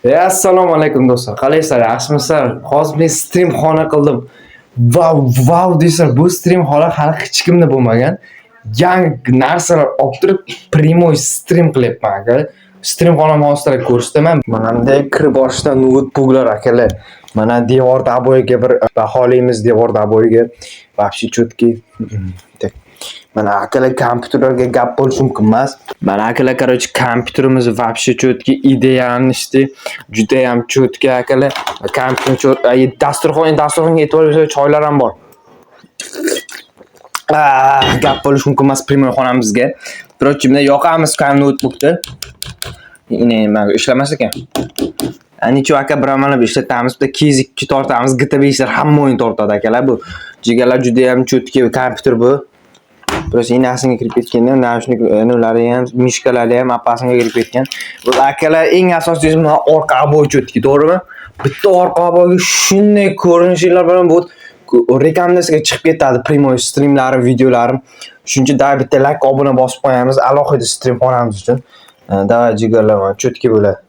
Assalomu alaykum, do'stlar. Qalaysizlar? Yaxshimisizlar? Hozir men stream xona qildim. Vau, vau deysizlar. Bu stream xona hali hech kimda bo'lmagan. Yangi narsalar olib turib, прямой stream qilyapman, aka. Stream xonamni hozir sizlarga ko'rsataman. Mana bunday kirib borishdan noutbuklar, akalar. Mana devorda обои ga bir baholiymiz, devorda обои ga. Вообще четкий. Так. Mana, akalar, kompyuterlarga gap bo'lishi mumkin emas. Mana, akalar, короче, kompyuterimiz вообще четкий, идеальный, judayam четкий, akalar. Kompyuter, dasturxonga e'tibor bersa, choylar ham bor. Ah, gap bo'lishi mumkin emas прямой xonamizga. Короче, bunday yoqamiz noutbukni. Nima ishlamas ekan. Ничего, aka, bir amalab ishlatamiz. Bitta kez 2 tortamiz, GTA 5 lar, hamma o'yin tortadi, akalar bu. Jigarlar, judayam четкий kompyuter bu. Просто inasiga kirib ketganda, наушник nolari ham, мышка lari ham apasiga kirib ketgan. Bu, akalar, eng asosiysi, mana orqa обой четкий, to'g'rimi? Bitta orqa обой ga shunday ko'rinishlar bilan bu rekomendatsiyaga chiqib ketadi прямой streamlarim, videolarim. Shuning uchun da bitta like, obuna bosib qo'yamiz alohida stream xonamiz uchun. Давай, jigarlar, mana четкий bo'ladi.